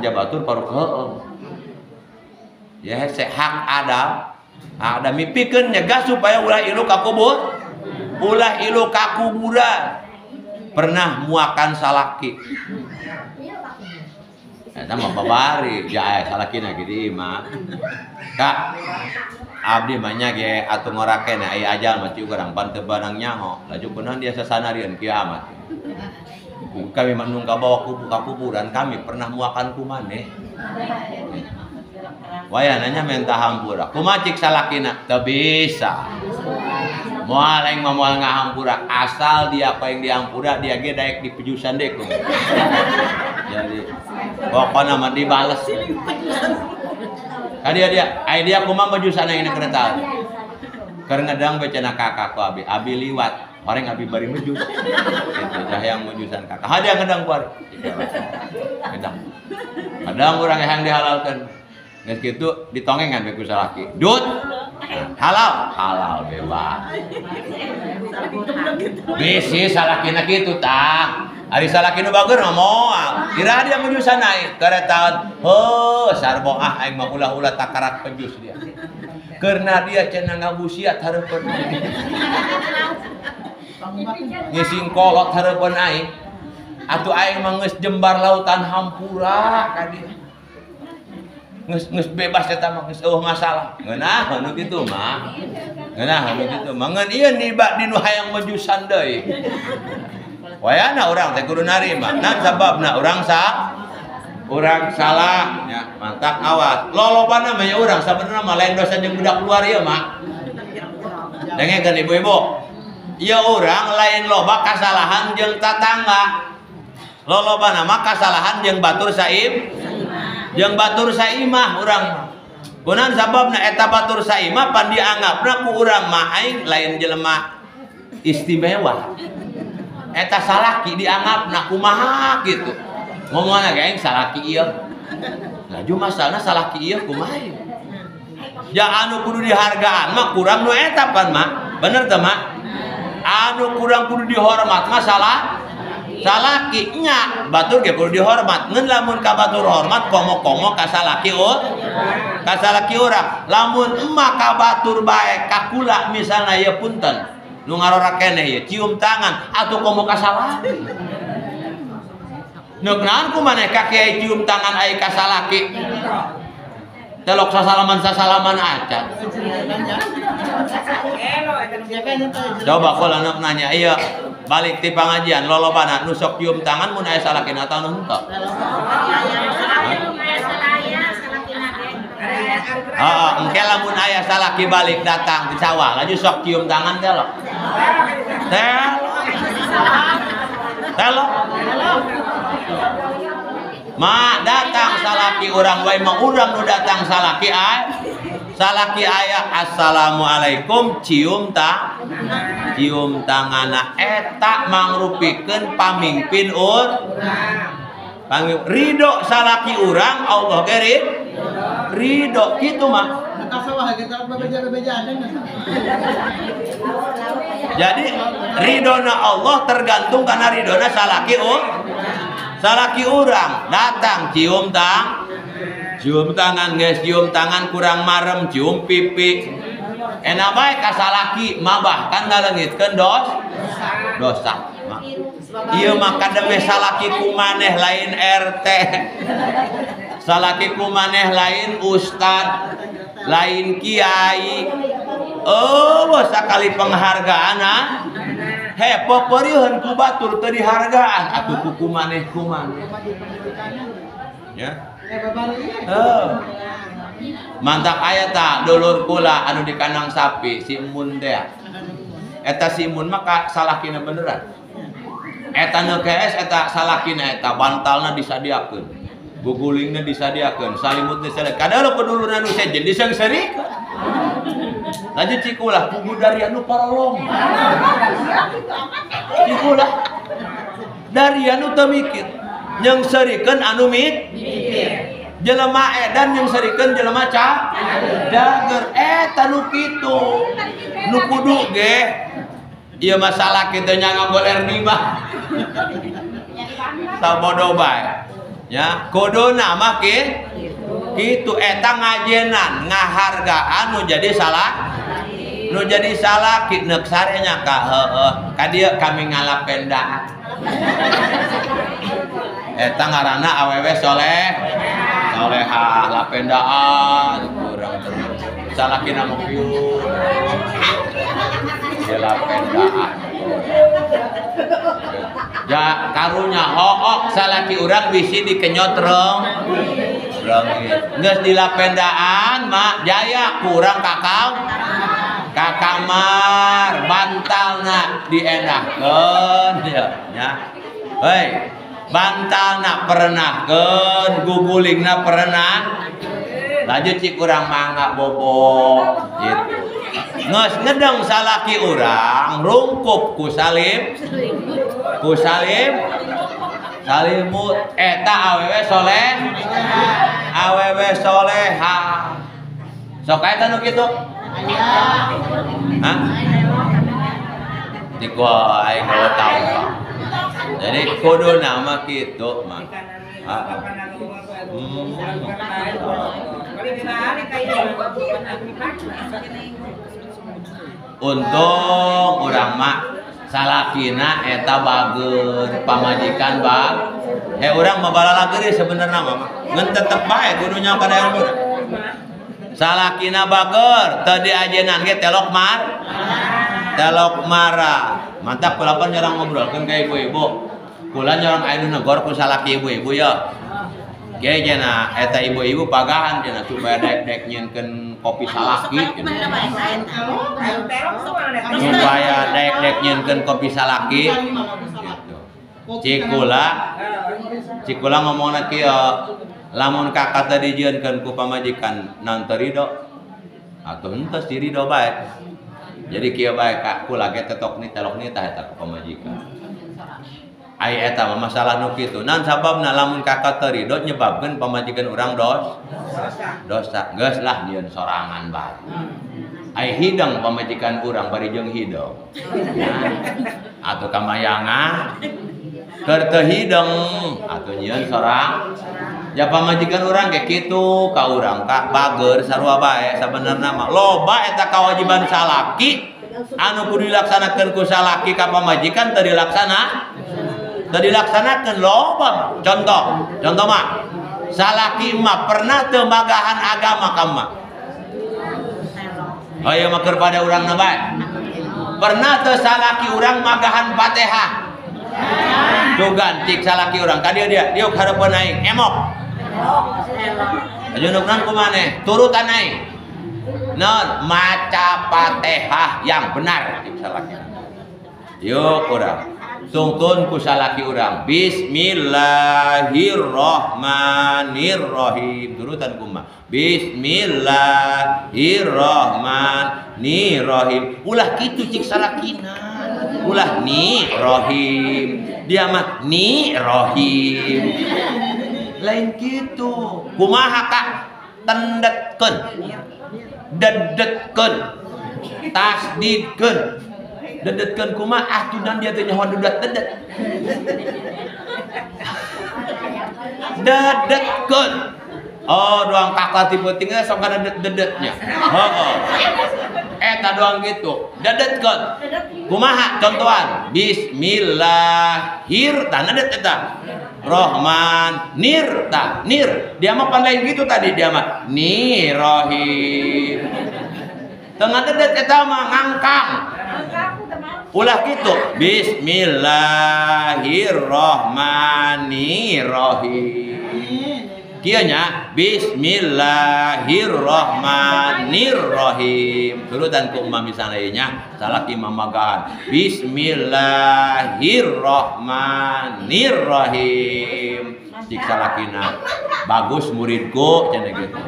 Jabatur paru heueuh. Ya hese hak ada. Ada mipikeun nyegah supaya ulah ilu ka kubur. Ulah ilu ka kuburan. Pernah muakan salaki. Eta mah babari, ja salakina ge di imah. Kak, abdi mah nya ge atuh ngorakeun aya ajal mah ciu urang pan teu barang nyaho. Laju kunaon dia sasanarieun kiamat. Kami mah nu kabawa ka kuburan kami pernah muakan ku maneh. Waya nanya minta hampura. Kumaha cik salakina? Teu bisa. Moal aing mah moal ngahampura, asal dia apa yang dihampura dia ge daek dipejusan deui ku. Jadi pokona mah dibales. Ka dia dia, ai dia kumaha mejusan aing kereta. Keur ngedang bae cenah kakak ku abi, abi liwat. Horeng abi bari mejus. Gitu dah yang mejusan kakak. Ha dia ngedang ku ari. Ngedang. Kadang urang yang dihalalkeun. Geus kitu ditongengan we ku salaki. Dut. Halal, halal bebas. Bisi salakina kitu tah. Ari salaki nu bager mah moal. Kira dia mejusan aing karetaeun. Heuh, sarbo ah aing mah ulah-ulah takarak pejus dia. Karena dia cenah ngabusiat hareupeun. Ngising kolot hareupeun aing. Atuh aing mah geus jembar lautan hampura ka dia. Geus bebas eta mah geus eueuh masalah. Ngeunah nu kitu mah. Ngeunah nu kitu mah. Ngeun ieu niba di nu hayang mejusan deui. Wayana urang teh kudu narima. Naon sababna urang urang salah nya, mantak awas. Lolobana mah nya urang sabenerna mah lain dosa jeung budak luar ieu mah. Dengekeun ibu-ibu. Ieu urang lain loba kasalahan jeung tatangga. Lolobana mah kasalahan jeung batur saim. Jeung batur saimah urang mah. Kunaon sababna eta batur saimah pan dianggapna ku urang mah aing lain jelema istimewa. Eta salaki dianggapna kumaha kitu. Ngomongna ge aing salaki ieu. Laju masalahna salaki ieu kumaha ieu? Ja anu kudu dihargaan mah kurang nu eta pan mah. Bener teu mah? Anu kurang kudu dihormat mah salah salaki nya batur ge kudu dihormat. Ngeun lamun ka batur hormat komo-komo ka salaki ka salaki urang. Lamun emak ka batur bae ka kula misalna ieu punten nu ngarora keneh ieu cium tangan atuh komo ka salaki. Neuk naon ku maneh ka kiai cium tangan ai ka salaki. Telok sasalaman-sasalaman acan. Coba kalau anak nanya, iya balik ti pangajian lolobana nu sok cium tangan mun aya salakina atawa nu henteu? Heeh, engke lamun aya salaki balik datang di sawah laju sok cium tangan telok. Telok. Telok. Ma datang salaki urang wae mah urang nu datang salaki ai. Salaki aya assalamualaikum cium ta cium tangana eta mangrupikeun pamimpin urang. Ridho salaki urang Allah ge ridho kitu mah. Jadi ridhona Allah tergantung karena ridhona salaki salaki urang datang cium tang cium tangan geus cium tangan kurang marem cium pipi enak bae ka salaki mah bahkan ngaleungitkeun dosa ieu mah kademe salaki ku maneh lain RT salaki ku maneh lain ustad lain kiai oh sakali penghargaan ah he poporieuheun ku batur teu dihargaan atuh ku maneh ku maneh ya. Oh. Mantap aya ta dulur kula anu di kandang sapi si Emun teh. Eta si Emun mah ka salakina beneran. Eta nu kees eta salakina eta bantalna disadiakeun. Gugulingna disadiakeun, salimutna disadiakeun. Kadalo pedulurna nu sejen diseungseurikeun. Lanjut cikulah pugu dari anu parolong. Cikulah dari anu teu mikir. Nyeungseurikeun anu mikir. Jelema edan nyeungseurikeun jelema cager eta nu kitu. Nu kudu ge ieu masalah kitu nya ngagoler di mah. Sabodo bae. Ya, kuduna mah kitu eta ngajenan ngahargaan nu jadi salah. Nu jadi salaki neuk sare nya ka heueuh. Ka dieu kami ngalapendaan. Eta ngaranna awewe soleh. Solehah lapendaan kurang terus. Salakina mah kieu. Lapendaan. Ja karunya hook salaki urang bisi dikenyot reung. Reungit. Geus dilapendaan mah jaya kurang kakao. Ka kamar bantalna dienahkeun nya. Hei, bantalna perenahkeun, gugulingna perenah. Lanjut cik urang mangga bobo gitu. Geus ngedeng salaki urang rungkup ku salim. Ku salim. Salimut eta awewe soleh. Awewe soleha. Sok eta nu kitu? Hah? Dikwa aing tahu. Jadi kudu nama kitu mah. Untung urang mah salakina eta bager pamajikan bag. Urang mah balalageureun sebenarna mah. Ngan tetep bae kudu nyaho kana ilmu. Salakina bager teu diajenan ge telok mar. Telok marah. Mantap kula pan nyarang ngobrolkeun ka ibu-ibu. Kula nyarang aya nu negor ku salaki ibu-ibu ya. Ge cenah eta ibu-ibu pagahan cenah supaya daek-daek nyieunkeun kopi salaki. Supaya daek-daek nyieunkeun kopi salaki. Gitu. Cikula ngomongna kieu, lamun kakak tadi dijieunkeun ku pamajikan naon teu rido? Atuh henteu si rido bae. Jadi kieu bae kak kula ge tetok ni telok ni tah eta ku pamajikan. Ai eta mah masalah nu kitu. Naon sababna lamun kakak teu rido nyebabkeun pamajikan urang dosa. Geus lah nyieun sorangan bae. Ai hidang pamajikan urang bari jeung hidung. Atuh kamayangan keur teu hidung atuh nyieun sorang. Ja pamajikan urang ge kitu ka urang ka bager sarua bae sabenerna mah. Loba eta kawajiban salaki anu kudu dilaksanakeun ku salaki ka pamajikan teu dilaksana. Teu dilaksanakeun loba. Contoh mah salaki mah pernah teu magahan agama ka mah. Oh ieu mah keur pada urangna bae. Pernah teu salaki urang magahan Fatihah? Dugan cik salaki urang ka dieu dia diuk hareupeun aing emok. Ajunukna ku maneh turutan aing. Naon maca Fatihah yang benar cik salaki. Yuk urang tungtun ku salaki urang bismillahirrahmanirrahim turutan kumaha bismillahirrahmanirrahim ulah kitu cik salakina ulah ni rohim dia mah ni rohim lain kitu kumaha kak tendetkeun dedetkeun tasdidkeun dedetkeun kumaha ah tunan dia teh nyaho dedet dedet dedetkeun. Oh doang kakak tipe tinggal sok kana dedetnya. Heeh. Eta doang gitu. Dedetkeun. Kumaha contohan? Bismillahir tah dedet eta. Rohman nir tah nir. Dia mah pan lain gitu tadi dia mah nirohim. Tengah dedet eta mah ngangkang. Ulah gitu. Bismillahirrahmanirrahim. Kieu nya bismillahirrahmanirrahim. Turutan ku umma misalnya nya salaki mamagahan. Bismillahirrahmanirrahim. Cik salakina. Bagus muridku cenah gitu.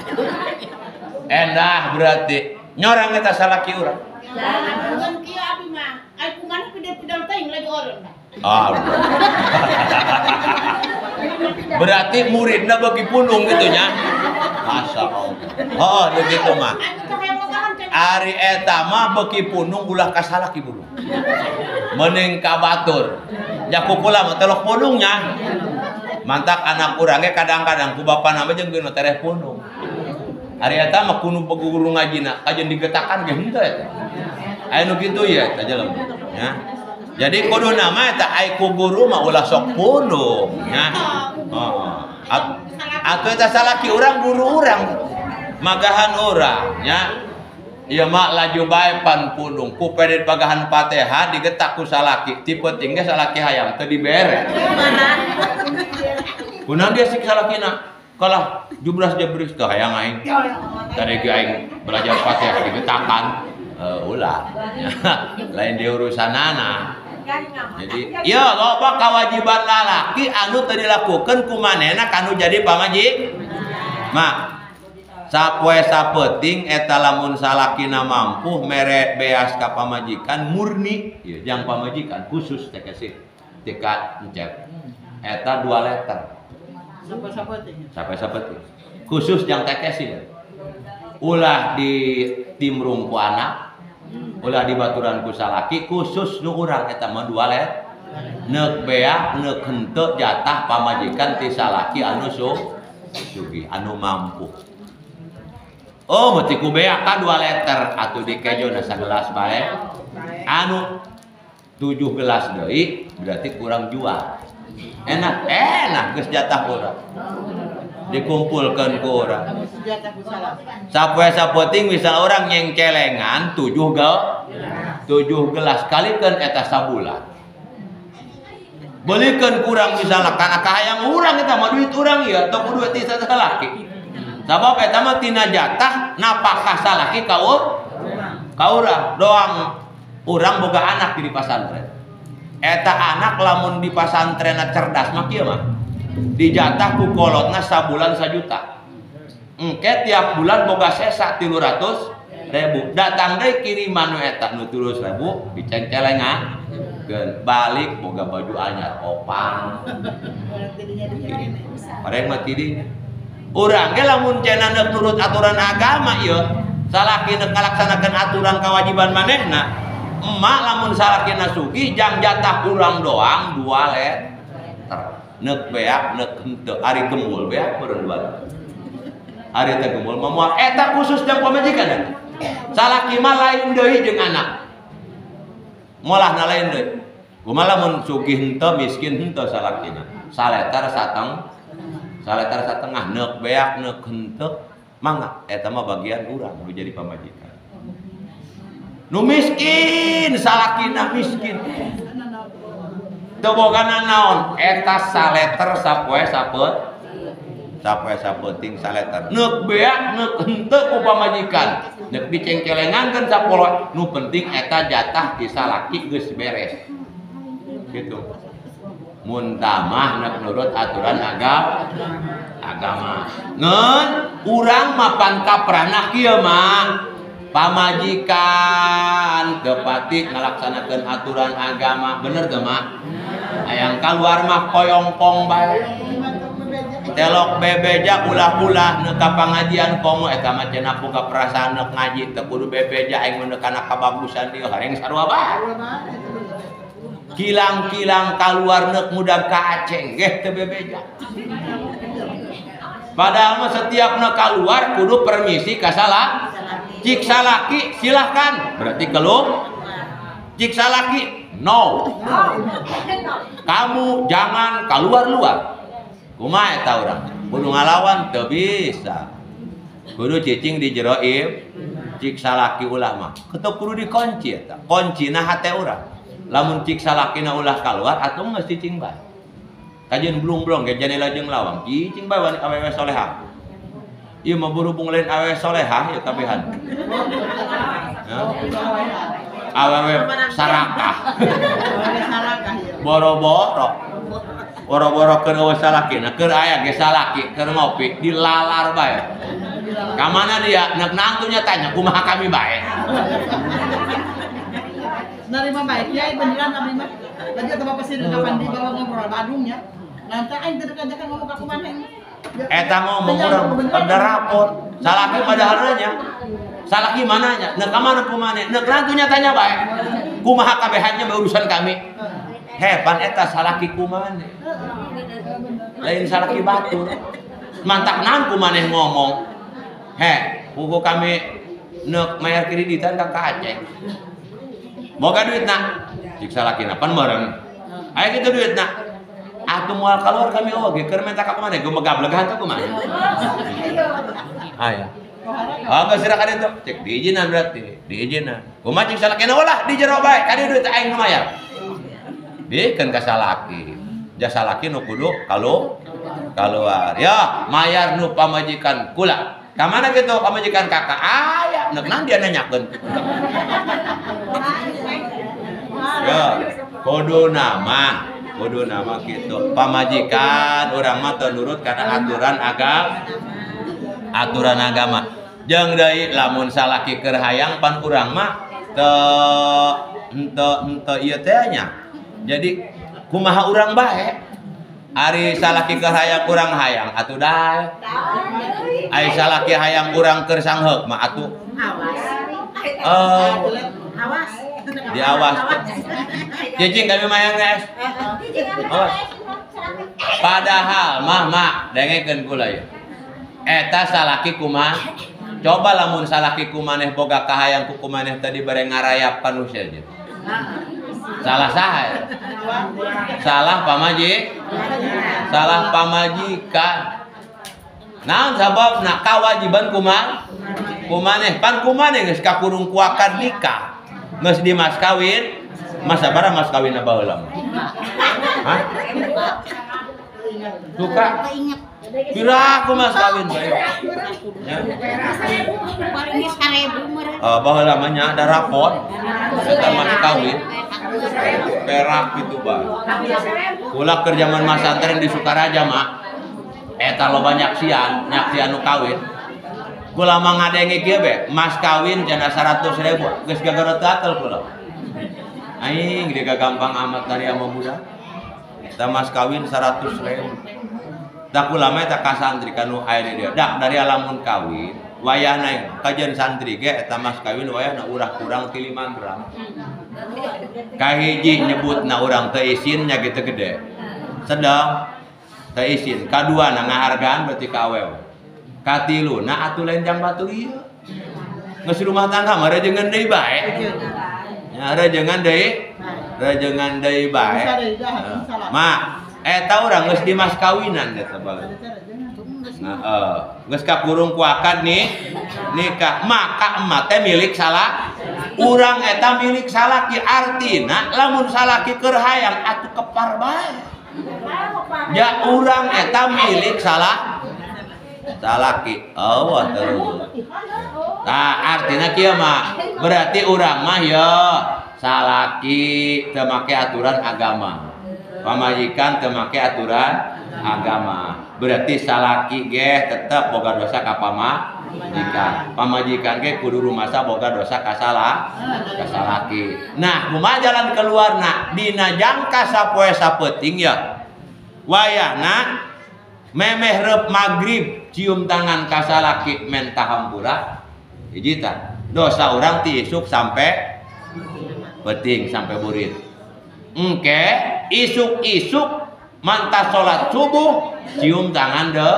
Endah berarti nyorang eta salaki urang. Lah kieu abi mah. Ai kumaha pidel-pidel teuing lagi orang. Ah. Berarti muridna bagi punung gitu nya. Masya Allah. Oh, begitu mah. Ari eta mah beki punung ulah ka salaki buru. Mending ka batur. Ja kukula mah telok punungnya. Mantak anak urang ge kadang-kadang ku bapana mah jeung geuna tereh pundung. Ari eta mah kudu guru ngajina kajeun digetakan ge henteu eta. Aya nu kitu ye eta jelema nya. Jadi kudu nama eta ai ku guru mah ulah sok pundung nya. Heeh. Atuh eta salaki urang guru urang. Magahan urang nya. Ieu mah laju bae pan pundung ku pede pagahan Fatihah digetak ku salaki. Tipe tinggi salaki hayang teu dibere. Kunaon dia sik salakina? Kalah jubras jebris teu hayang aing. Tadi ge aing belajar Fatihah digetakan. Ulah. Lain di urusanana. Jadi ieu loba kewajiban lalaki anu teu dilakukeun ku manehna kanu jadi pamajik. Mak sapoe sapeuting eta lamun salakina mampu mere beas ka pamajikan murni ieu jang pamajikan khusus teh kasih tika encep eta 2 liter sampai sapeuting khusus jang teh kasih ulah di timrung ku anak ulah di baturan ku salaki khusus nu urang eta mah 2 liter neuk beak neuk henteu jatah pamajikan ti salaki anu sugih anu mampu. Oh, mesti ku beak ka 2 liter atuh dikejona sagelas bae. Anu 7 gelas deui berarti kurang jual. Enak, enak geus jatah urang. Dikumpulkeun ku urang. Sapoe sapeuting bisa urang nyengcelengan 7 gelas kalikeun eta sabulan. Belikeun kurang misalna kana kahayang urang eta mah duit urang ieu tong kudu ti salaki. Sabab eta mah tina jatah napakah salaki ka urang doang urang boga anak di pasantren. Eta anak lamun di pasantrenna cerdas mah kieu mah dijatah ku kolotna sabulan 1 juta. Engke tiap bulan boga sesa 300.000. Datang deui kiriman nu eta nu 300.000 dicencelengan balik boga baju anyar opang. Pareng mah tidinya. Urang ge lamun cenah neuk nurut aturan agama ieu, salaki neuk ngalaksanakeun aturan kewajiban manehna, emak lamun salakina sugih jang jatah urang doang 2 liter. Neuk beak neuk henteu ari gembul beak meureun 2 liter. Ari teh gembul mah moal eta khusus jang pamajikan eta. Salaki mah lain deui jeung anak. Molahna lain deui. Kumaha lamun sugih henteu miskin henteu salakina. Saleter sateng saleter satengah neuk beak neuk henteu mangga eta mah bagian urang nu jadi pamajikan. Nu miskin salakina miskin. Teu boga naon eta saleter sapoe sapeut sapoe sapeuting saleter neuk beak neuk henteu ku pamajikan neuk dicengcelengankeun sapoloe nu penting eta jatah ti salaki geus beres. Gitu. Mun tamah nek nurut aturan agama. Ngeun urang mapan kaprana kieu mah pamajikan teu pati ngalaksanakeun aturan agama bener teu mah? Hayang kaluar mah koyongkong bae. Telok bebeja ulah-ulah neuk ka pangajian komo eta mah cenah boga perasaan neuk ngaji teu kudu bebeja aing mun kana kabagusan dieu hareng sarua bae. Kilang-kilang kaluar neuk mudag ka Aceng geh teu bebeja. Padahal mah setiap neuk kaluar kudu permisi ka salah. Cik salaki silahkan berarti keluar. Cik salaki no. Kamu jangan keluar-luar. Kumaha eta urang? Kudu ngalawan teu bisa. Kudu cicing di jero cik salaki ulah mah. Keteu kudu dikunci eta. Kuncina hate urang. Lamun cik salakina ulah kaluar atuh geus cicing bae. Kajeun blung-blung ge janela jeung lawang cicing bae wani awewe solehah. Ieu mah berhubung lain awewe solehah ya kabehan. Awewe sarakah. Boro-boro. Boro-boro keur eueuh salakina, keur aya ge salaki keur ngopi dilalar bae. Ka mana dia? Nek nangtunya tanya kumaha kami bae. Nerima baik ya beneran abdi mah. Lagi atau bapak sih kapan di bawa ngobrol Badungnya. Nanti aing teu diajakan ngomong ka kumaha. Eta ngomong urang pada rapor. Salaki padahal nanya. Salaki mananya? Nek ka mana kumaha? Nek lantunya tanya bae. Kumaha kabehannya urusan kami. Hepan eta salaki kumaha. Lain salaki batur. Mantak naon ku maneh ngomong. He, pugu kami neuk mayar kreditan ka Aceh. Boga duitna. Cik salakina pan meureun. Aya kitu duitna. Atuh moal keluar kami oge keur menta ka maneh gumegableg hantu kumaha. Aya. Ah, geus sira ka ditu. Cek diizinan berarti, diizinan. Kumaha cik salakina ulah di jero bae, ka dieu duit aing nu mayar. Bikeun ka salaki. Jasa salaki nu kudu kaluar. Ya, mayar nu pamajikan kula. Ka mana kitu pamajikan kakak? Aya, neuk naon dia nanyakeun. Ya, kudu nama kitu. Pamajikan urang mah teu nurut kana aturan agama. Aturan agama. Jeung deui lamun salaki keur hayang pan urang mah teu henteu ieu teh nya. Jadi kumaha urang bae? Ari salaki keur hayang urang hayang atuh dae. Ari salaki hayang urang keur sangheuk mah atuh. Awas. Awas. Diawas. Cicing kami mayang guys. Awas. Padahal mah mak dengekeun kula ieu. Eta salaki kumaha? Coba lamun salaki kumaneh boga kahayang ku kumaneh tadi bare ngarayap panusia aja. Salah saha ya? Salah pamaji? Salah pamajikan. Naon sababna kawajiban kumaha? Kumaneh pan kumaneh geus kakurung ku akad nikah. Geus di mas kawin, masa bara mas kawinna baheula mah. Hah? Suka? Pira aku mas kawin bae. Ya. Baheula mah nya ada rapot. Eta mas kawin. Perak gitu bae. Kula keur jaman masantren di Sukaraja mah. Eta loba nyaksian, nyaksian nu kawin. Kula mah ngadenge kieu be, mas kawin cenah 100.000, geus gagaro teu atel kula. Aing dia gampang amat dari ama budak. Eta mas kawin 100.000. Tak kula mah eta ka santri kanu aya di dieu. Dak dari alamun kawin, wayahna kajian santri ge eta mas kawin wayahna urah kurang ti 5 gram. Kahiji nyebutna urang teu isin nya kitu gede. Sedang teu isin, kaduana ngahargaan berarti ka awewe. Katiluna atuh lain jang batur ieu. Geus rumah tangga mah rejengan deui bae. Nya rejengan deui, rejengan deui bae. Ma, eta urang geus di mas kawinan eta bae. Nah, geus kakurung ku akad nih nikah, maka emak teh milik salah. Urang eta milik salaki, artina lamun salaki keur hayang atuh kepar bae. Ya urang eta milik salah salaki. Allah terus. Nah, artina kieu mah berarti urang mah ya salaki teu make aturan agama. Pamajikan teu make aturan agama. Berarti salaki ge tetep boga dosa ka pamajikan. Pamajikan ge kudu rumasa boga dosa ka salaki. Nah, kumaha jalan keluarna dina jangka sapoe sapeuting ya. Wayahna memeh reup magrib cium tangan ka salaki menta hampura. Hiji tah. Dosa urang ti isuk sampai peuting sampai burit. Engke isuk-isuk mantah salat subuh cium tangan de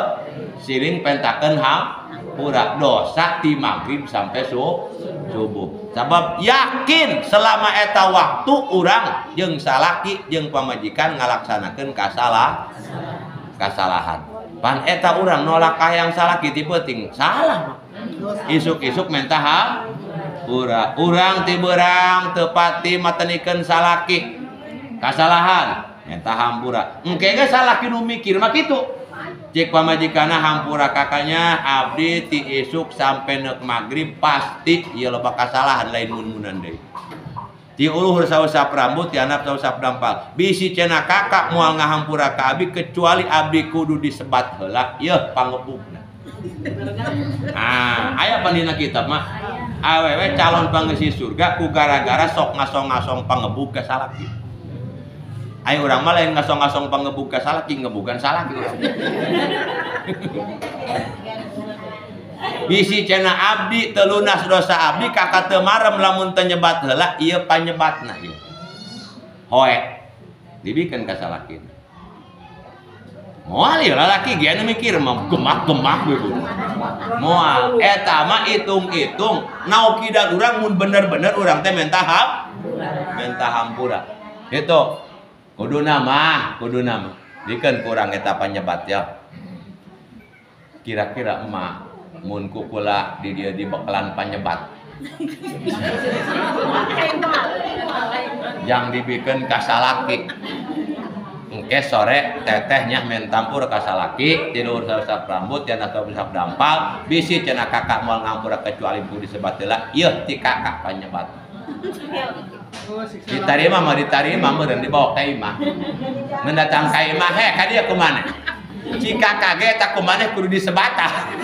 siling pentakeun hampura dosa ti magrib sampai subuh. Sabab yakin selama eta waktu urang jeung salaki jeung pamajikan ngalaksanakeun kasalahan. Pan eta urang nolak kahayang salaki ti peuting salah. Isuk-isuk menta hampura. Urang ti beurang teu pati matenikeun salaki kasalahan menta hampura. Engke ge salaki nu mikir mah kitu. Cek pamajikanna hampura kakaknya abdi ti isuk sampai neuk magrib pasti ieu loba kasalahan lain mun-munan deui. Ti uluhur sausap rambut ti handap sausap dampal. Bisi cenah kakak moal ngahampura ka abdi kecuali abdi kudu disebat heula yeuh pangebugna. Ah, aya pandina kitab mah. Awewe calon pangeusi surga ku gara-gara sok ngasong-ngasong pangebug ka salaki. Ayo urang mah lain ngasong-ngasong pangebug ka salaki, ngebugan salaki urang. Bisi cenah abdi teu lunas dosa abdi kakak teu marem lamun teu nyebat heula ieu panyebatna ieu. Hoe dibikeun ka salakina. Moal ieu lalaki ge anu mikir mah gemak-gemak we kudu. Moal eta mah hitung-hitung naukidan urang mun bener-bener urang teh menta hampura. Gitu. Kuduna mah dikeun kurang eta panyebat ya. Kira-kira emak mun ku kula di dieu dibekalan panyebat. Yang dibikin ka salaki. Engke sore tetehnya mentampur ka salaki, tidur usap rambut, cenah usap dampal, bisi cenah kakak moal ngampura kecuali ku disebat heula, ieu ti kakak panyebat. Ditarima mah ditarima meureun dibawa ka imah. Mun datang ka imah he ka dieu kumaneh? Ci kakak ge eta kumaneh kudu disebatah.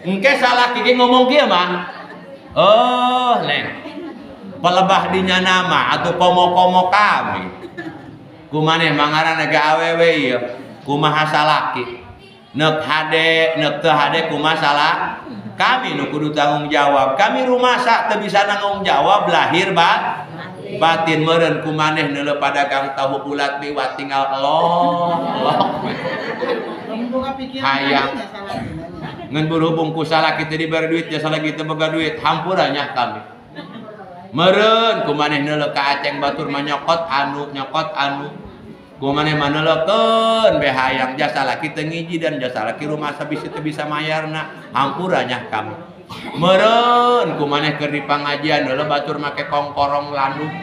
Engke salaki ge ngomong kieu mah. Oh, neng. Pelebah dinya nama atau komo-komo kami. Kumaneh mangaranna ge awewe ieu. Kumaha salaki? Neuk hade, neuk teu hade kumaha salah? Kami nu kudu tanggung jawab. Kami rumasa teu bisa nanggung jawab lahir batin meureun kumaneh neuleuh padagang tahu bulat liwat tinggal elok. Hayang ngan berhubung ku salaki teu dibere duit jasa lagi teu boga duit hampura nya kami. Meureun kumaneh neuleuh ka aceng batur mah nyokot anu kumaneh mah neuleukeun be hayang jasa laki teu ngiji dan jasa laki rumasa bisi teu bisa mayarna hampura nya kami. Meureun kumaneh keur di pangajian neuleuh batur make kongkorong landung.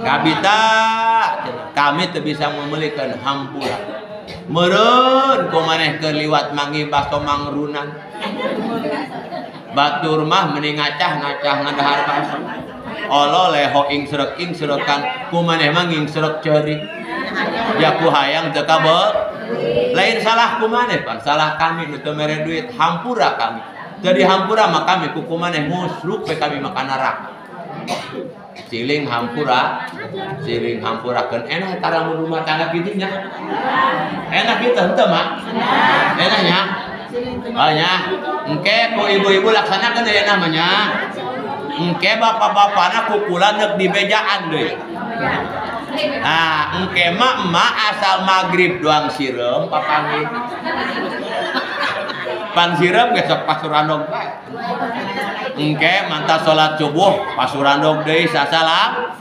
Kabita kami teu bisa memelikeun hampura. Meureun kumaneh keur liwat manggih baso mangrunan. Batur mah meni ngacah-ngacah ngadahar baso. Olo leho ingsrek-ingsrekan kumaneh mah ngingsrek ceurik. Ya ku hayang teu kabel. Lain salah kumaneh pan, salah kami nu teu mere duit, hampura kami. Teu dihampura mah kami ku kumaneh musruk we kami mah ka neraka. Siling hampura, siling hampurakeun enak tara mun rumah tangga kitu nya. Enak kitu henteu mah. Enak nya. Oh nya. Engke ku ibu-ibu laksanakeun aya namanya. Engke bapak-bapana ku kula neuk dibejaan deui. Nah, engke mah emak asal magrib doang sireum papanggih. Pan sireum ge sok pasurandog bae. Engke mantap salat subuh pasurandog deui sasalam.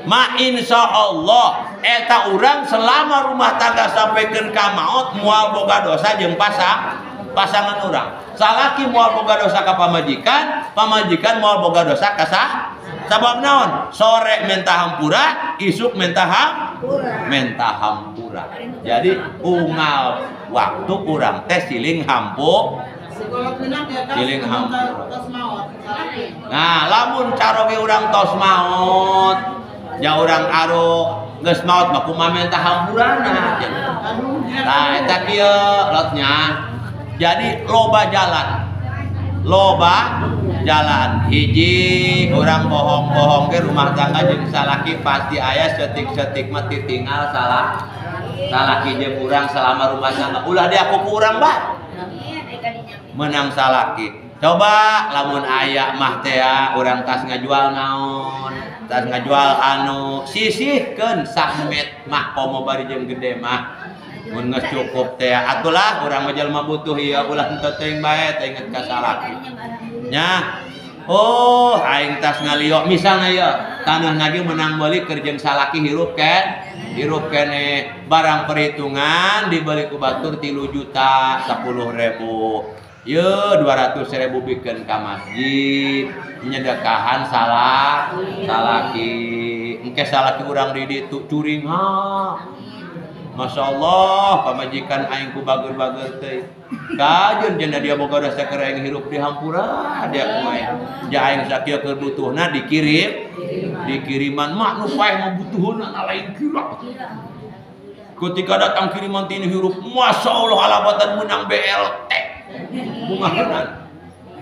Ma insyaallah eta urang selama rumah tangga sampaikeun ka maot moal boga dosa jeung pasangan urang. Salaki moal boga dosa ka pamajikan, pamajikan moal boga dosa ka sabab naon? Sore menta hampura, isuk menta hampura. Jadi unggal waktu urang teh siling hampu. Siling hampura. Nah, lamun caroge urang tos maot, ya urang aro geus maot mah kumaha menta hampurana. Nah, eta kieu lotnya. Jadi loba jalan. Loba jalan. Hiji urang bohong-bohong ke rumah tangga jeung salaki pasti aya setik-setik mah titinggal salah. Salaki jeung urang selama rumah tangga. Ulah diaku ku urang bae. Menang salaki. Coba lamun aya mah teh urang tas ngajual naon, tas ngajual anu sisihkeun samet mah komo bari jeung gede mah. Mun geus cukup teh atulah urang mah jelema butuh ieu ulah henteu teuing bae teh inget ka salaki. Nya. Oh, aing tas ngalio misalna ieu tanah lagi menang meuli keur jeung salaki hirup ken, hirup kene barang perhitungan dibeli ku batur 3.010.000. Ye 200.000 bikeun ka masjid, nyedekahan salah salaki. Engke salaki urang di ditu curing ha. Masya Allah, pamajikan aing ku bager-bager teh. Kajeun cenah dia boga dosa keur aing hirup di hampura dia kumaha. Ja aing sakieu keur butuhna dikirim, dikiriman mah nu paeh mah butuheuna lain kira. Ketika datang kiriman tini hirup, Masya Allah alabatan menang BLT. Bungaheun.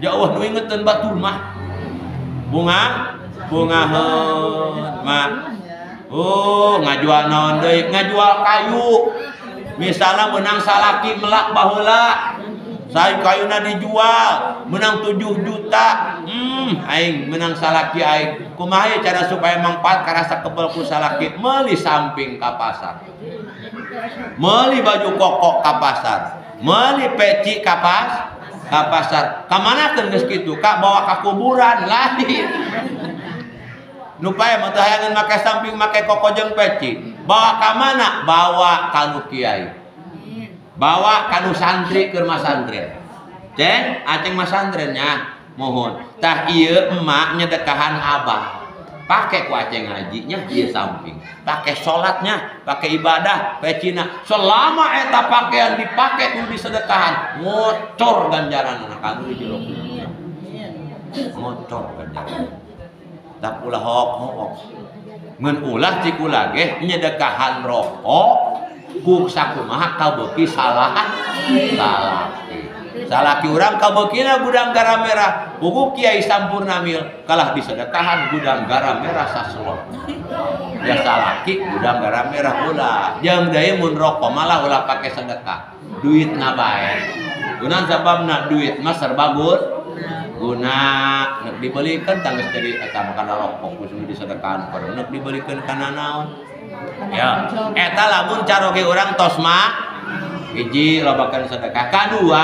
Jauh nu ingeteun batur mah. Bungaheun mah. Oh, ngajual naon deui? Ngajual kayu. Misalnya menang salaki melak baheula. Saya kayuna dijual menang 7 juta. Aing menang salaki aing. Kumaha cara supaya mangpaat karasa kebel ku salaki? Meuli samping ka pasar. Meuli baju kokok ka pasar. Meuli peci ka pasar. Ka manakeun geus kitu? Ka bawa ka kuburan lain. Nu pae mah teu hayangeun make samping make koko jeung peci. Bawa ka mana? Bawa ka nu kiai. Bawa ka nu santri keur masantren. Ceng, aceng masantren nya. Mohon. Tah ieu emak nyedekahan abah. Pake ku aceng ngajinya ieu samping. Pake salatnya, pake ibadah, pecina. Selama eta pakaian dipake ku disedekahan, ngocor ganjaranna ka nu di jero kubur. Ngocor ganjaran. Tak ulah hok-hok. Ngan ulah cik ulah ge nyedekahan rokok ku sakumaha kabeuki salah salaki. Salaki urang kabeukina gudang garam merah. Puguh Kiai Sampurna Mil kalah disedekahan gudang garam merah saslot. Ya salaki gudang garam merah ulah. Jeung deui mun rokok malah ulah pake sedekah. Duitna bae. Gunan sababna duit mah serba guna nek dibelikan tangges jadi eta mah kana rokok kudu disedekahan padahal nek dibelikan kana naon ya eta lamun caroge urang tos mah hiji lobakeun sedekah kadua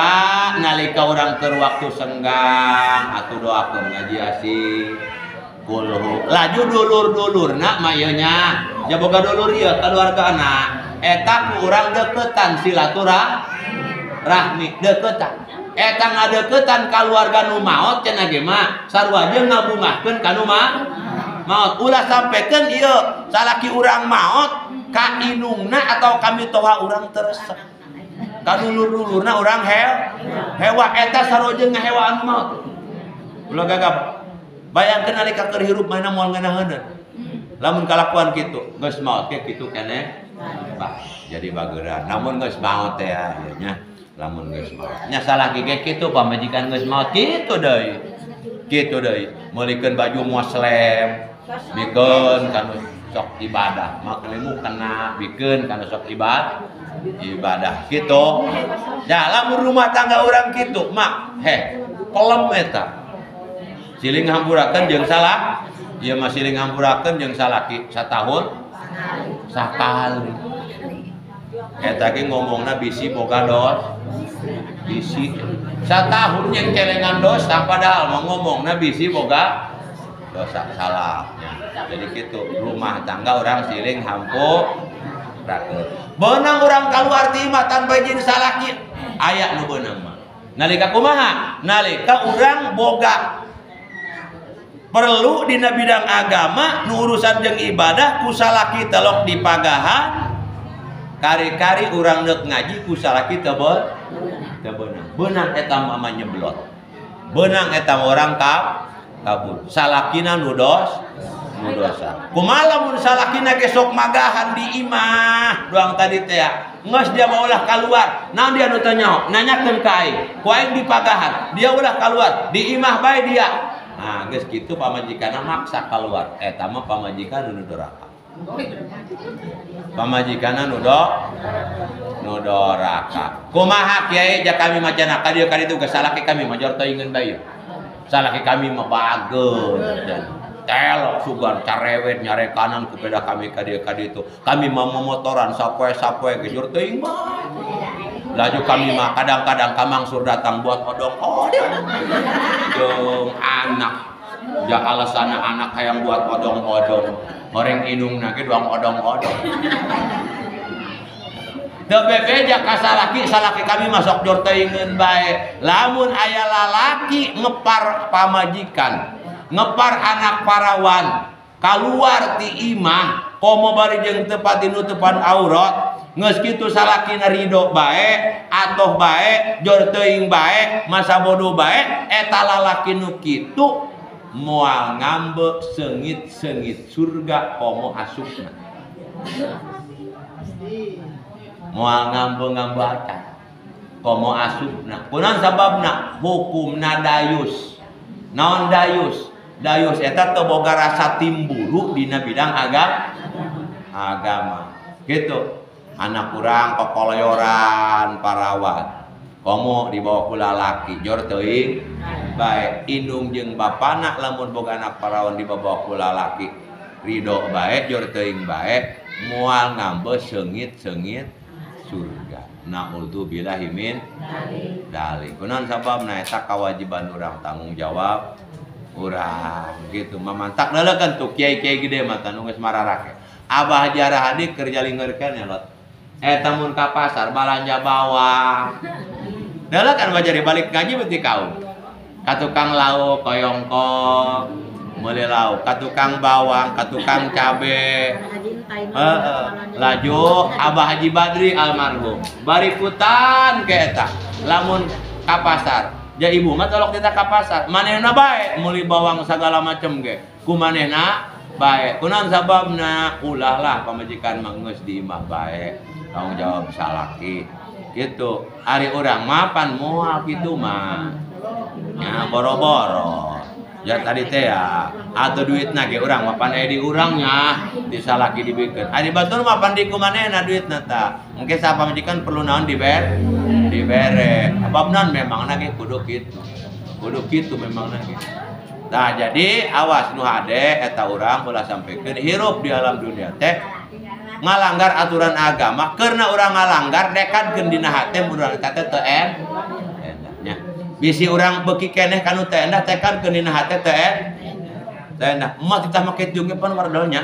nalika urang keur waktu senggang atuh doakeun ngaji asih kulhu laju dulur-dulurna mah ieu nya ja boga dulur ieu kaluargana eta ku urang deketan silaturahmi deketan eta ngadeukeutan kaluarga nu maot cenah ge mah sarua jeung ngabungahkeun ka nu maot ulah sampekeun ieu salaki urang maot ka inungna atau ka mitoha urang teu resep ka dulur-dulurna urang hewa eta sarua jeung ngahewa anu maot ulah gagap bayangkeun nalika keur hirup mana moal ngeunaheun lamun kalakuan kitu geus maot ge kitu keneh bah jadi bageuran namun geus maot teh ieu nya lamun geus maot nya salah ge kitu pamajikan geus maot kitu deui kitu deui meulikeun baju muslim bikeun kanu sok ibadah maklimu kena bikeun kanu sok ibadah kitu ya lamun rumah tangga urang kitu mak heh pelem eta siling hampurakeun jeung salah ieu mah siling hampurakeun jeung salaki satahun sakali eta ge ngomongna bisi boga dos bisi satahun yang celengan dosa padahal mau ngomongna bisi boga dosa salahnya jadi gitu rumah tangga orang siling hampurakeun beunang urang kaluar ti imah tanpa izin salaki aya nu beunang mah nalika kumaha nalika urang boga perlu dina bidang agama nu urusan jeung ibadah ku salaki telok dipagahan kari-kari urang neuk ngaji ku salaki teu beunang. Beunang eta mah nyeblot. Beunang eta urang kabur. Salakina nu dosa. Kumaha lamun salakina ge sok magahan di imah doang tadi teh. Geus dia mah ulah kaluar. Naon dia nu teu nyaho? Nanyakeun ka aing. Ku aing dipagahan, dia ulah kaluar. Di imah bae dia. Nah, geus kitu pamajikanna maksa kaluar. Eta mah pamajikan nu doraka. Pamajikanna nu doraka. Kumaha kiai ja kami mah cenah ka dieu ka ditu geus salaki kami mah jor teuingeun bae. Salaki kami mah bageun. Telok sugan carewet nyarekanan ku peda kami ka dieu ka ditu. Kami mah momotoran sapoe-sapoe geus jor teuing bae. Laju kami mah kadang-kadang kamangsur datang buat odong-odong. Jeung anak. Ja alasanna anak hayang buat odong-odong. Goreng indungna ge doang odong-odong. Teu bebeja ka salaki, salaki kami masuk jor teuingeun bae. Lamun aya lalaki ngepar pamajikan, ngepar anak parawan, kaluar ti imah, komo bari jeung teu patinutupan aurat, geus kitu salakina ridho bae, atoh bae, jor teuing bae, masa bodoh bae, eta lalaki nu kitu moal ngambek seungit-seungit surga komo asupna. Moal ngambek-ngambek acan komo asupna. Kunaon sababna? Hukumna dayus. Naon dayus? Dayus eta teu boga rasa timburu dina bidang agama. Gitu. Anak urang kokoloyoran parawan. Komo dibawa ku lalaki jor teuing bae indung jeung bapana lamun boga anak parawan dibawa ku lalaki ridho bae jor teuing bae moal ngambeu seungit-seungit surga. Naudzubillahi min dzalik. Kunaon sababna eta kawajiban urang tanggung jawab urang gitu. Mamantak deuleukeun tuh kiai-kiai gede mah tah nu geus mararake. Abah Jarah Hadi keur jalingeurkeun ya lot. Eta mun ka pasar balanja bawang. Deuleukeun bae jadi balik ngaji beuti kaum. Ka tukang lauk koyongkong meuli lauk, ka tukang bawang, ka tukang cabe. Laju Abah Haji Badri almarhum barikutan ke eta lamun ka pasar. Ja ibu mah tolok tita ka pasar, manehna bae meuli bawang sagala macem ge. Ku manehna bae. Kunaon sababna? Ulah lah pamajikan mah geus di imah bae. Tanggung jawab salaki. Gitu. Ari urang mah pan moal kitu mah. Ya boro-boro. Ya tadi teh ya, atau duitna ge urang mah pan aya di urangnya, di salaki dibikeun. Ari batur mah pan di kumanehna duitna tah. Engke sa pamajikan perlu naon dibere. Sebab naon memangna ge kudu kitu. Kudu kitu memangna ge. Nah, jadi awas nu hade eta urang ulah sampekeun hirup di alam dunia teh ngalanggar aturan agama, karena urang ngalanggar dekadkeun dina hate mun urang eta teh teu endahnya. Bisi urang beuki keneh kanu teu endah tekadkeun dina hate teu endah. Emak kita make tiung ge pan wardalnya.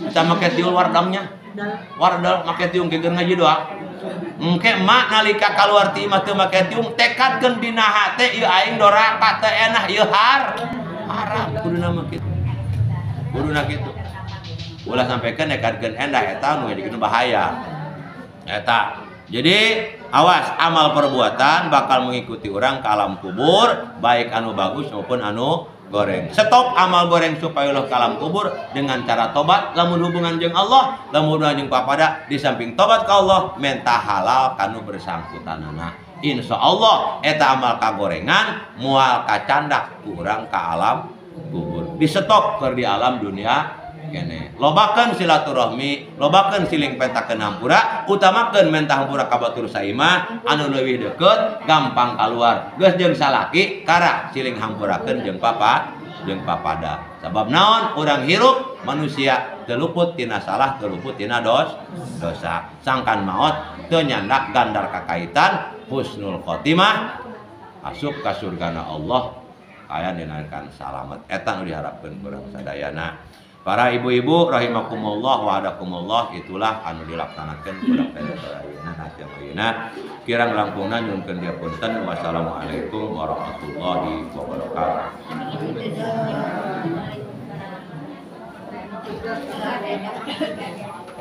Kita make tiung wardamnya. Wardal make tiung ge keur ngaji doa. Engke emak nalika kaluar ti imah teu make tiung tekadkeun dina hate ieu aing doraka teu enah ieu haram kuduna mah kitu. Kuduna kitu. Ulah sampekeun nekadkeun endah eta nu jadikeun bahaya. Eta. Jadi awas amal perbuatan bakal mengikuti orang ke alam kubur, baik anu bagus maupun anu goreng. Stop amal goreng supaya ulah ke alam kubur dengan cara tobat, lamun hubungan jeung Allah, lamun hubungan jeung papada, di samping tobat ka Allah menta halal kanu bersangkutanana. Insya Allah eta amal kagorengan moal kacandak kurang ke alam kubur. Di stop keur di alam dunia kene. Lobakeun silaturahmi, lobakeun siling pentakeun hampura, utamakeun mentah hampura ka batur saimah anu leuwih deukeut gampang kaluar. Geus jeung salaki kara siling hampurakeun jeung papa jeung papada. Sabab naon urang hirup manusia teu luput tina salah, teu luput tina dosa. Sangkan maot teu nyandak gandar kakaitan husnul khotimah asup ka surgana Allah aya dinakan salamet. Eta nu diharapkeun urang sadayana. Para ibu-ibu rahimakumullah wa hadakumullah, itulah anu dilaksanakeun kurang ayeuna hasil ayeuna. Kirang langkungna nyuhunkeun diapunten. Wassalamualaikum warahmatullahi wabarakatuh.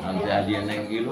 Nanti hadiah neng ilu.